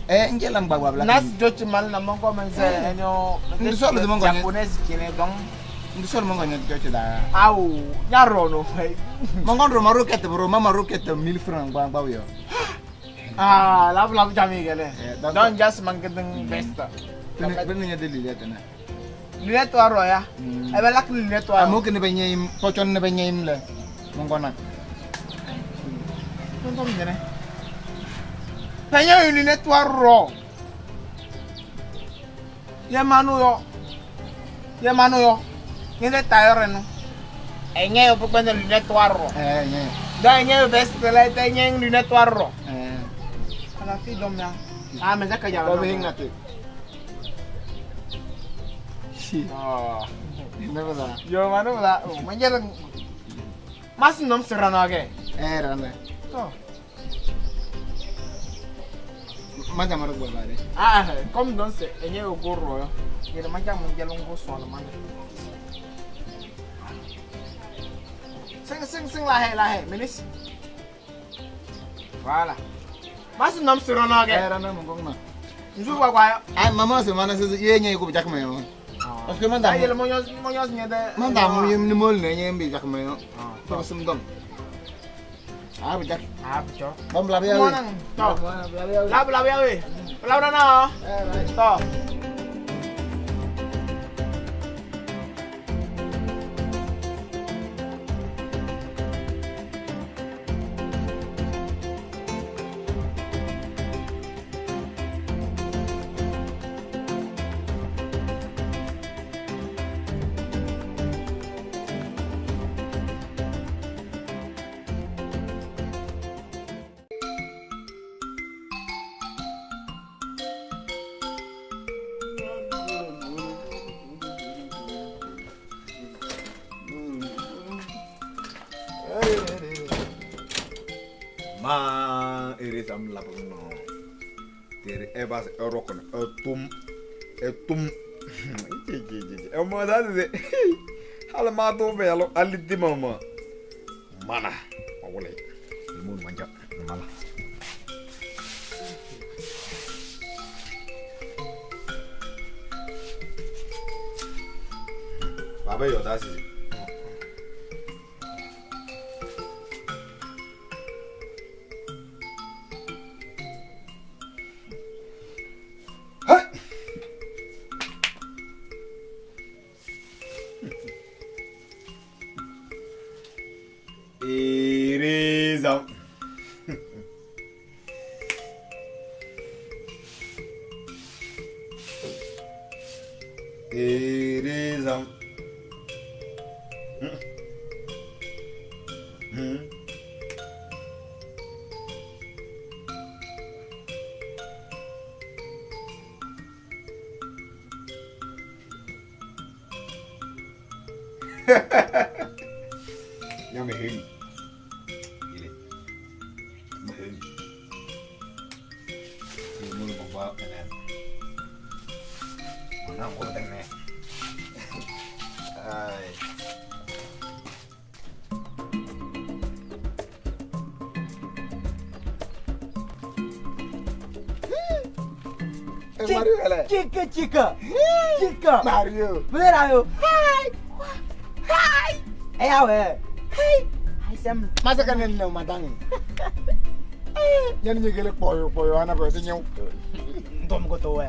Ngelam gbagba bla. Nas jochi mal na mongo mense enyo. Ndisolo de mongo. Japonais kine donc. Ndisolo mongo nyo jochi da. Au, nyaro no. Mongo ro maroket bro, mama roket 1000 francs gba gba yo. Ah, la bla jami gele. Don just mangedeng besta. Ben nya de lunette na. Lunette aro ya. Ebe lak lunette aro. Amo kene benyim, pochon ne benyim le. Mongo na. Tonton jene. Penye lunette aro. Ye manu yo. Ye manu yo. Ngene tailleur no. Enye yo pokwe lunette aro. Enye. Da enye yo veste la enye lunette aro. La fille d'homme là. Ah mais ça que ya. Ba hingate. Ah. Ne ba. Yo manu ba. Manjel Mas nom serana ke. Rana. To. Manja maro gba bare. Ah, comme donc c'est enye yo goro yo. Yele manja mun jelo ngo so la man. Sing sing sing la he minis. Voilà. Mas nom serana ke. Rana mo ngong na. Nzu gba gba yo. Ah maman se mana se ye nye ko jak me yo. Parce que manda. Yele mo nyos nye de. Manda mo yem ni mol ne nye mbi jak me yo. To sim dom. Ah bijak. Ah bijak. Bom bla bla. To. Bla bla bla we. Bla bla na. To. Ma eresam lapno tere ebas erokon etum etum e mo da de hala ma do velo alidi mama mana awole mun manja mala baba yo da si Erizam. Ya me heli. Ile. Me heli. Ni mo ba ba. Mana ko tenne. Ay. Mario ele. Chica chica. Chica. Mario. Mario. Hi. Hi. Eh awe. Hi. Hi Sam. Masa kan ne madang. Yan nyegele poyo poyo ana ko se nyew. Ndom ko to we.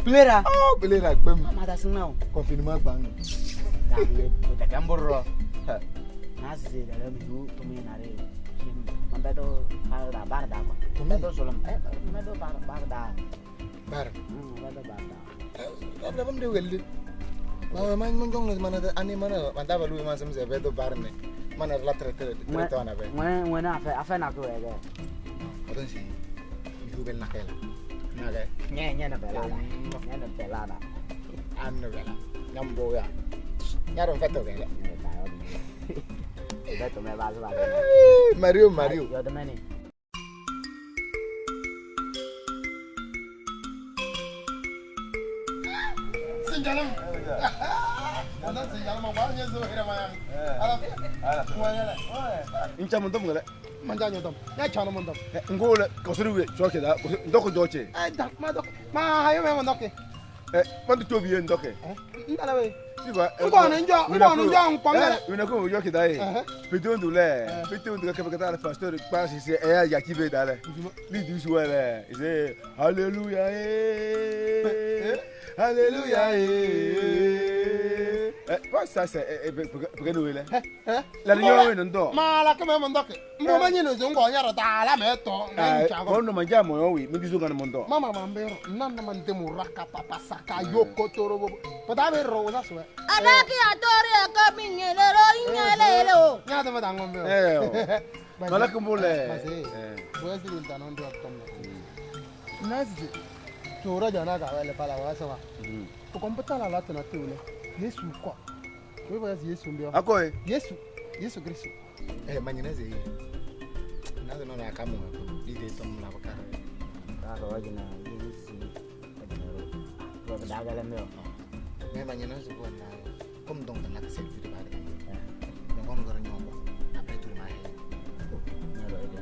Belera. Oh, belera gbem. Mama da sinna o. Confinement gbang. Da gamboro. Na se da mi hu to mi na re. Mambe do da bar da ko. Mambe do solom. Mambe do bar bar da. Bar. Mambe do bar da. Abla bam de welli. Ma ma mon jong mana ani mana manda balu ma sem se be do bar ne. Mana la traite traite ana be. Ngwe ngwe na afa afa na ko e. Odon si. Yubel nakela. Nage. Nye nye na pelada. Nye na pelada. Anno bela. Nyambo ya. Nyaron feto gele. Feto me vas va. Mario Mario. Yo también. Sinjalam. Ana sinjalam ma nye zo hira ma. Ala. Ala. Incha mun dom ngale. Manja nyodom. Ya chano mun dom. Ngole kosuru we choke da ndoko joche. Eh da ma dok. Ma hayo me ndoke. Eh mandu tobi ye ndoke. Ndala we. Siba. Ngone njo, ngone njo ngpongele. Una ko joke da e. Petondo le. Petondo ka ka ta pasteur passe c'est eh ya ki be da le. Li du suele. C'est hallelujah eh. Alléluia. Eh, pas ça c'est pour nous là. La réunion non do. Ma la kama mon doke. Mbo ma nyino zo ngo nyaro ta la me to. Ko no manja mo wi, mi bizo ngana mon do. Mama mambero, nana man demu raka papa saka yoko toro bobo. Pata be ro za suwe. Alaki atori ka minyelero inyelelo. Nya de ma ngombe. Eh. Mala kumbule. Bo si linta non do tom la. Nazi. Tora jana ka wele pala wa sawa. To komputala la tena tule. Yesu kwa. Wewe basi Yesu mbio. Ako eh. Yesu. Yesu Kristo. Eh manyina ze. Nazo no na kamo di de tom la bakara. Ka ko wajina Yesu. Ko da gala mbio. Mais manyina ze ko na comme donc na ka selfie de bare. No kon ngoro nyoko. Après tout le ma he. Nyoro ede.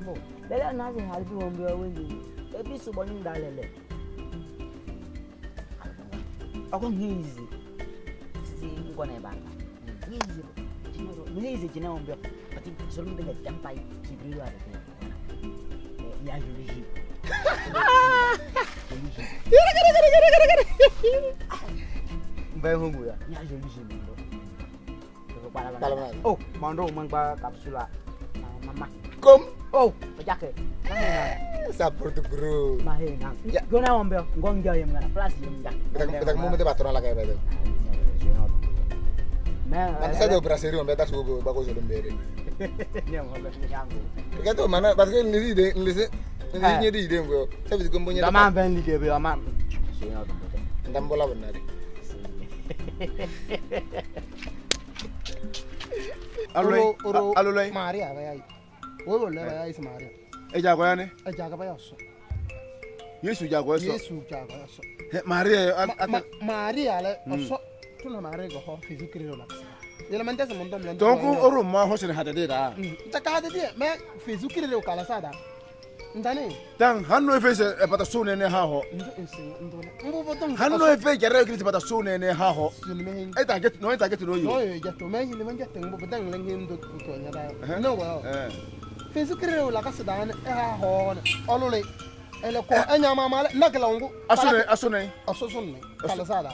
Oh, Bele nazi halbi wombio wengi. Ebi subo ndalele. Ako ngizi. Sisi ngone banga. Ngizi. Chinoro, ngizi china wombio. Pati solo ndenge tempai kibriwa de. Ya juli. Mbaye hongu ya. Ya juli ndo. Oh, mando mangba kapsula. Mama. Kom. Oh, pajake. Ça porte gros. Mahe nang. Gona wombio, ngongja yem ngana plus yem ndak. Betak mu mete patron la kay beto. Mais ça de brasserie on beta sugo bako so mbere. Nyam hobe nyango. Kato mana parce que nlisi de nlisi nlisi nyedi ide ngo. Ça veut dire que mbonye. Dama ben ligue be ama. Ndambola bonade. Allo allo Maria bayai. Wo le bayai is Maria. E jago ya ne? E jago bayai so. Yesu jago so. Yesu jago so. Maria Maria le so tuna Maria go ho fizu kiriro la. Yele man tese mon dom le. Donc oro ma ho sene hadade da. Ta ka hadade me fizu kiriro kala sada. Ndane. Tan hanno efe se pata sone ne ha ho. Hanno efe jere kristi pata sone ne ha ho. E ta get no e ta get no yo. No yo get to me hile man get ngbo badang le ngem do to nya da. No wa. Fizu kiriro la kasa da ne ha ho ne. Olule. Ele ko enya mama le nakela ngu. Asone asone. Asoson ne kala sada.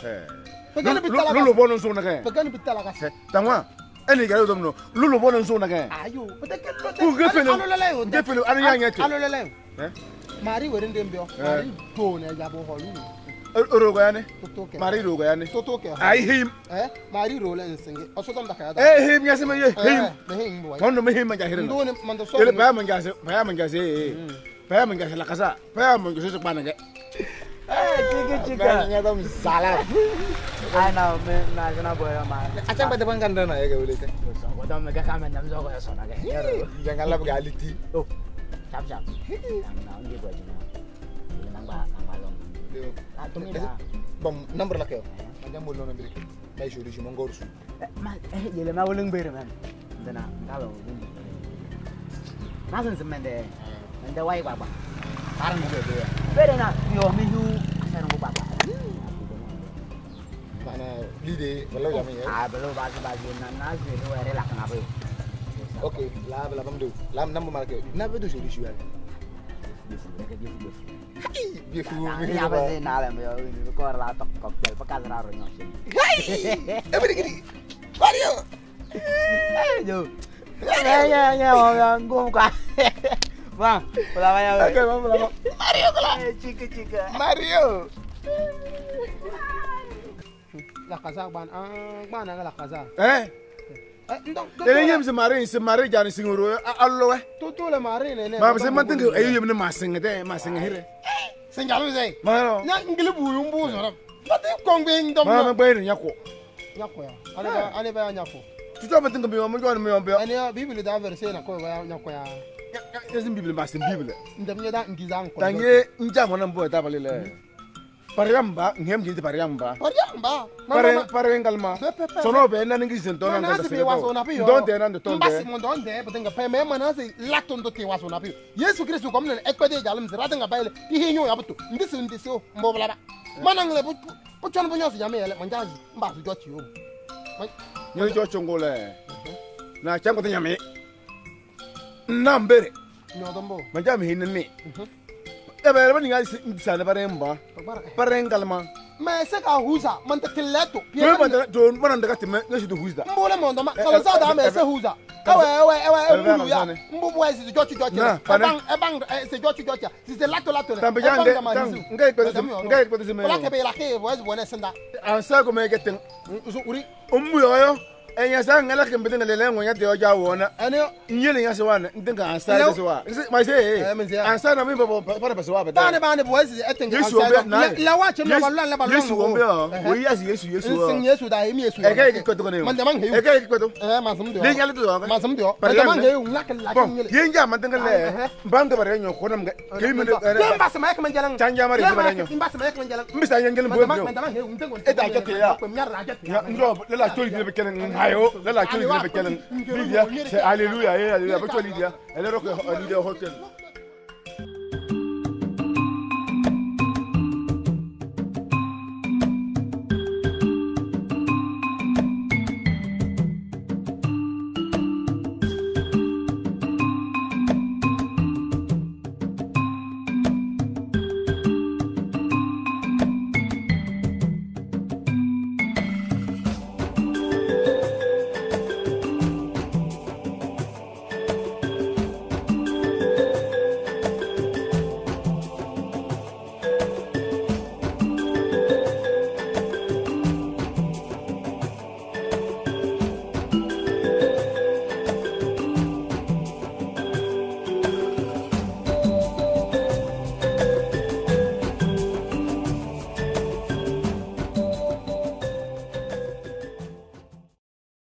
Lulu bono so na ke. Pagani bitala kasa. Tangwa. Eni gare do no. Lulu bono so na ke. Ayo. Ku gefele. Gefele anu ya nyete. Alo lele. Eh? Mari were ndembio. Mari do ne ya bo holu. Oro ga ne. Mari ro ga ne. Toto ke. Ai him. Eh? Mari ro le nsinge. Osotom da ka da. Eh him ya se me ye him. Me him bo. Tondo me him ma ja here. Ndo ne mando so. Ele ba man ga se, ba man ga se. Ba man ga se la kasa. Ba man ga se pa na ke. Eh, chika chika. Nya dom salah. Ai na me na na boy ma. Acha pada bangkan na ya ke boleh. So ko dom me ka kamen dam so ko so na ke. Jangan lah galiti. Oh. Cap cap. Na ngi boy jina. Nang ba nang ba long. Ah tumi da. Bom number la ke. Macam bol no mbiri. Mai shuri shi mongor su. Ma eh yele ma wolung bere man. Ndana ngalo. Na sen semende. Mende wai ba ba. Parang be be. Bere na yo mi hu asar ngo ba ba. Mana lide belum jami ya. Ah belum basi basi na na se no ere la kana be. Oke, la la bam do. La nam ma ke. Na be do shuri shi ya. Hai, bifu. Ya ba se na le me yo ni ko la tok kok bel pakas ra ro nyosin. Hai. Eh beri gini. Mario. Eh yo. Ya ya ya ya ngum ka. Bang, pulang aja. Oke, bang, pulang. Mario pulang. Chika chika. Mario. La kaza ban ah ban la kaza. Eh. Ele yem se mare se mare jani singoro allo we. Toto le mare ne ne. Ma se man tinga ayu yem ne ma singa de ma singa hire. Singa lu zai. Ma no. Nya ngili bu yumbu so rap. Pati kongbe ndom. Ma ma gbe nyako. Nyako ya. Ale ba ale ba nyako. Tuto ma tinga bi mo joni mi ombe. Ani Bible da verse na ko ba nyako ya. Yesin Bible ma sin Bible. Ndem nyeda ngiza nko. Tange nja mo na mbo ta balele. Pariyamba ngem jindi pariyamba. Pariyamba. Pare pare ngalma. Sono be na ngi sin tona ngal se waso na piyo. Donde na ndo tonde. Mbasi mo donde betenga pe me mana se latondo te waso na piyo. Yesu Kristo kom ne ekpede jalum se ratenga baile. Ti hinyo ya butu. Ndisi ndisi o mbo blaba. Mana ngle bu bu chon bu nyosi jame ele manjaji mbasu jochi o. Nyo jochi ngole. Na chango te nyame. Nambere. Nyo dombo. Manjami hinni. Ebe ni ngai sana paremba. Parengalma. Ma se ka huza man te tileto. Yo man do man ndaka time ngasi do huza. Mbole mondo ma kala sa da me se huza. Ewe ewe ewe mbulu ya. Mbubu e si jochi jochi. Ebang ebang se jochi jochi. Si se lato lato. Tambe jande. Ngai ko ngai ko se me. Ola ke be la ke voice bone senda. Ansa ko me ke ten. Uri. Umbu yo. Enya sa ngala ke mbete ngale lengo nya de ja wona. Ani nyele nya se wana ntinga ansa de se wa. Ma se ansa na mi bo para pa se wa ba. Bane bane bo se etenga ansa. La wa che no ba la ba Yesu wo be o. Wo yasi Yesu Yesu o. Sin Yesu da emi Yesu. E ke ko to ko ne. Man de man heyu. E ke ko to. Eh ma sum de. Le nyale to. Ma sum de. Man de man heyu ngak la ke nyele. Yen ja man tinga le. Mbanga bare nyo ko nam ke mi ne. Ba se ma ke man jalang. Chanja mari bare nyo. Mba se ma ke man jalang. Mbisa nyangel bo. Man de man heyu ntengo. E da ke ya. Ndo le la choli de be kelen hayo le la choli de be kelen. Lydia, c'est alléluia, alléluia, be choli dia. Elle rock Lydia hotel.